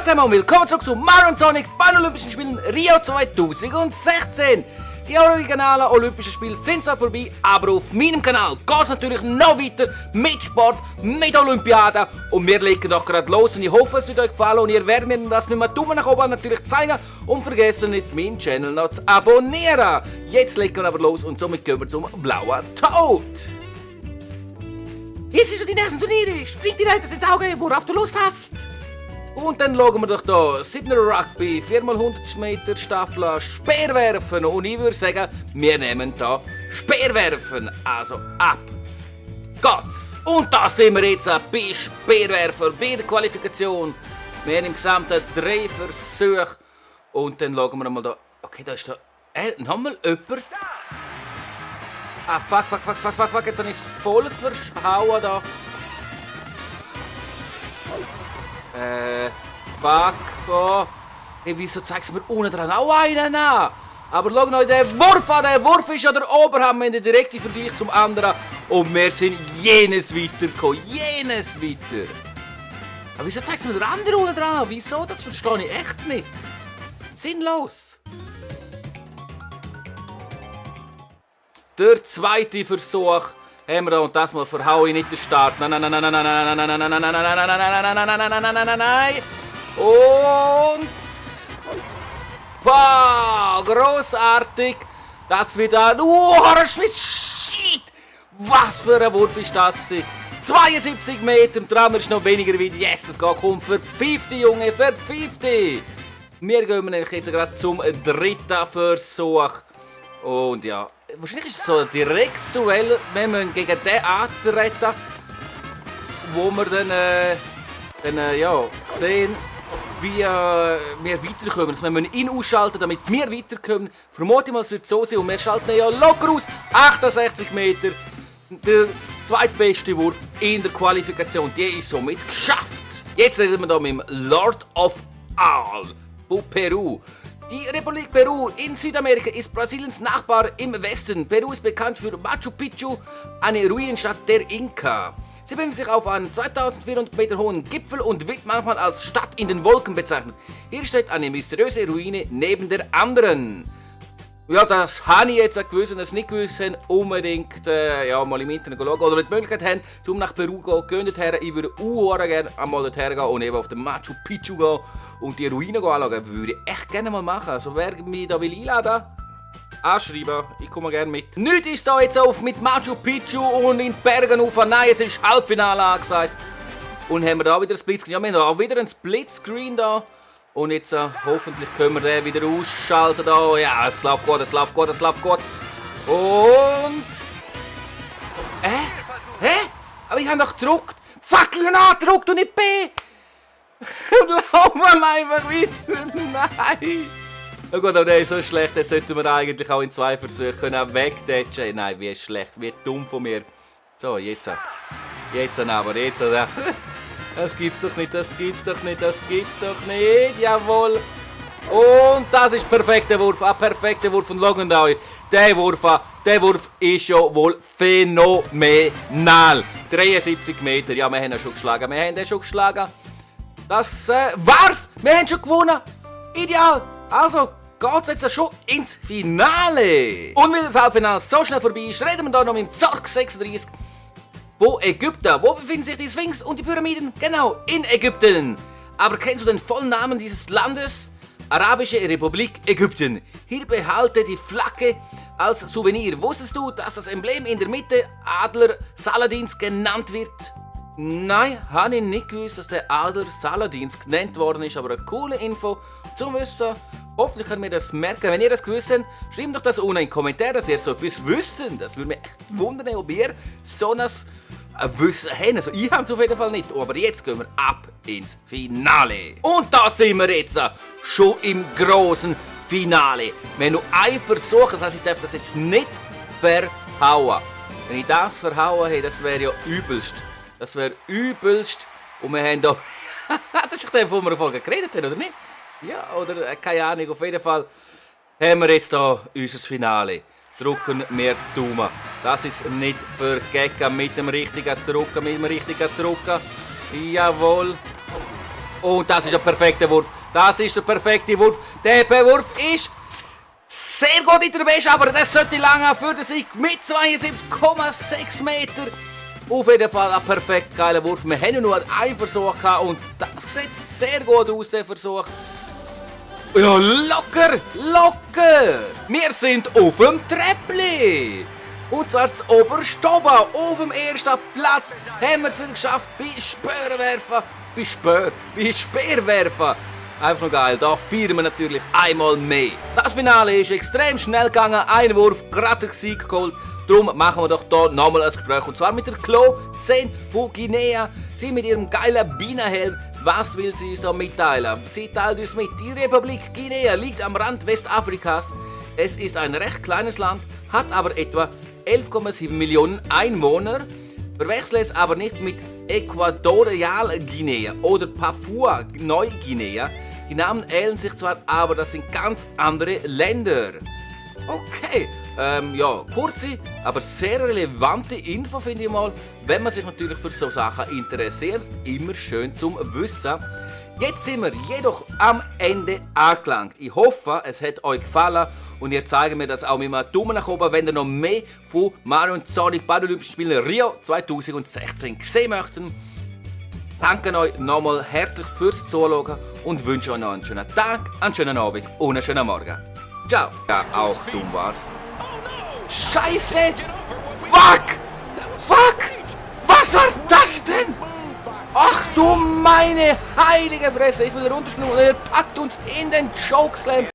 zusammen und willkommen zurück zu Mario & Sonic bei den Olympischen Spielen Rio 2016. Die originalen Olympischen Spiele sind zwar vorbei, aber auf meinem Kanal geht es natürlich noch weiter mit Sport, mit Olympiaden und wir legen doch gerade los und ich hoffe, es wird euch gefallen und ihr werdet mir das mit einem Daumen nach oben natürlich zeigen und vergessen nicht, meinen Channel noch zu abonnieren. Jetzt legen wir aber los und somit gehen wir zum blauen Tod. Jetzt sind schon die nächsten Turniere, spring dir ins Auge, worauf du Lust hast. Und dann schauen wir doch hier Sydney Rugby, 4x100 Meter Staffel, Speerwerfen. Und ich würde sagen, wir nehmen hier Speerwerfen. Also ab geht's. Und da sind wir jetzt bei Speerwerfen, bei der Qualifikation. Wir haben im Gesamten 3 Versuche. Und dann schauen wir mal da. Okay, da ist da. Nochmal jemand. Ah, fuck. Jetzt habe ich voll verschauen da. Fuck, oh. Hey, wieso zeigst du mir unten dran auch einen an? Aber schau noch, der Wurf ist ja der Oberhammer, wir haben den direkten Vergleich zum anderen. Und wir sind jenes weitergekommen, jenes weiter. Aber wieso zeigst du mir den anderen unten dran? Wieso? Das verstehe ich echt nicht. Sinnlos. Der zweite Versuch. Haben wir da und das mal verhaue ich nicht den Start. Nein. Und wow, grossartig. Das wieder ein Shit. Was für ein Wurf ist das gewesen? 72 Meter, dran ist noch weniger wie yes, das geht komm, verpfeift Junge, verpfeift. Wir gehen jetzt gerade zum dritten Versuch. Und ja, wahrscheinlich ist es so ein direktes Duell, wenn wir gegen den antreten, wo wir dann ja, sehen, wie wir weiterkommen. Also wenn wir ihn ausschalten, damit wir weiterkommen, vermute ich mal, es wird so sein und wir schalten ihn ja locker aus. 68 Meter, der zweitbeste Wurf in der Qualifikation, die ist somit geschafft. Jetzt reden wir hier mit dem Lord of All von Peru. Die Republik Peru in Südamerika ist Brasiliens Nachbar im Westen. Peru ist bekannt für Machu Picchu, eine Ruinenstadt der Inka. Sie befindet sich auf einem 2400 Meter hohen Gipfel und wird manchmal als Stadt in den Wolken bezeichnet. Hier steht eine mysteriöse Ruine neben der anderen. Ja, das habe ich jetzt gewusst und das nicht gewusst haben, unbedingt ja, mal im Internet schauen oder die Möglichkeit haben, um nach Peru zu gehen. Ich würde gerne einmal dorthin gehen und eben auf den Machu Picchu gehen und die Ruinen anschauen. Würde ich echt gerne mal machen. Also wer mich da will einladen, anschreiben, ich komme gerne mit. Nichts ist da jetzt auf mit Machu Picchu und in den Bergen auf. Nein, es ist Halbfinale angesagt. Und haben wir da wieder ein Splitscreen. Ja, wir haben da wieder ein Splitscreen da. Und jetzt hoffentlich können wir den wieder ausschalten. Da. Ja, es läuft gut. Und... Hä? Aber ich habe doch gedruckt. Fucking A gedruckt und nicht B. Lauf mal einfach weiter. Nein. Na gut, aber der ist so schlecht. Den sollten wir eigentlich auch in 2 Versuchen wegtatschen. Nein, wie schlecht, wie dumm von mir. So, jetzt aber. Das gibt's doch nicht. Jawohl. Und das ist perfekter Wurf. Ein perfekter Wurf von Logendau. Der Wurf ist ja wohl phänomenal. 73 Meter. Ja, wir haben ihn schon geschlagen. Das war's. Wir haben schon gewonnen. Ideal. Also geht's jetzt schon ins Finale. Und weil das Halbfinale so schnell vorbei ist, reden wir da noch mit dem Zorg 36. Wo Ägypten? Wo befinden sich die Sphinx und die Pyramiden? Genau, in Ägypten. Aber kennst du den vollen Namen dieses Landes? Arabische Republik Ägypten. Hier behalte die Flagge als Souvenir. Wusstest du, dass das Emblem in der Mitte Adler Saladins genannt wird? Nein, habe ich nicht gewusst, dass der Adler Saladins genannt worden ist, aber eine coole Info zum Wissen. Hoffentlich könnt ihr das merken. Wenn ihr das gewusst habt, schreibt doch das unten in den Kommentaren, dass ihr so etwas wissen. Das würde mich echt wundern, ob ihr so ein Wissen habt. Also ich habe es auf jeden Fall nicht. Aber jetzt gehen wir ab ins Finale. Und da sind wir jetzt schon im grossen Finale. Wir haben noch einen Versuch, das heisst, ich darf das jetzt nicht verhauen. Wenn ich das verhauen hätte, das wäre ja übelst. Und wir haben da... das ist der, von wir vorher geredet haben, oder nicht? Ja, oder keine Ahnung. Auf jeden Fall haben wir jetzt hier unser Finale. Drücken wir die Daumen. Das ist nicht vergessen mit dem richtigen Drucken, Jawohl. Und das ist ein perfekter Wurf. Das ist der perfekte Wurf. Der Wurf ist sehr gut in der Wäsche, aber das sollte lange für den Sieg mit 72,6 Meter. Auf jeden Fall ein perfekt geiler Wurf. Wir haben nur einen Versuch gehabt und das sieht sehr gut aus, der Versuch. Ja, locker, locker. Wir sind auf dem Treppli. Und zwar zu oberst oben, auf dem ersten Platz, haben wir es wieder geschafft bei Speerwerfen. Bei Speerwerfen. Einfach noch geil, da feiern wir natürlich einmal mehr. Das Finale ist extrem schnell gegangen, ein Wurf, gerade den Sieg geholt. Darum machen wir doch hier nochmal ein Gespräch. Und zwar mit der Klo 10 von Guinea. Sie mit ihrem geilen Bienenhelm. Was will sie uns da mitteilen? Sie teilt uns mit, die Republik Guinea liegt am Rand Westafrikas. Es ist ein recht kleines Land, hat aber etwa 11,7 Millionen Einwohner. Verwechsle es aber nicht mit Äquatorialguinea oder Papua-Neuguinea. Die Namen ähneln sich zwar, aber das sind ganz andere Länder. Okay, ja, kurze, aber sehr relevante Info finde ich mal, wenn man sich natürlich für so Sachen interessiert, immer schön zum Wissen. Jetzt sind wir jedoch am Ende angelangt. Ich hoffe, es hat euch gefallen und ihr zeigt mir das auch mit einem Daumen nach oben, wenn ihr noch mehr von Mario und Sonic bei den Olympischen Spielen Rio 2016 sehen möchtet. Danke euch nochmal herzlich fürs Zuschauen und wünsche euch noch einen schönen Tag, einen schönen Abend und einen schönen Morgen. Ciao. Ja, auch dumm war's. Scheiße! Fuck! Fuck! Was war das denn? Ach du meine heilige Fresse! Ich will runterspringen und er packt uns in den Chokeslam.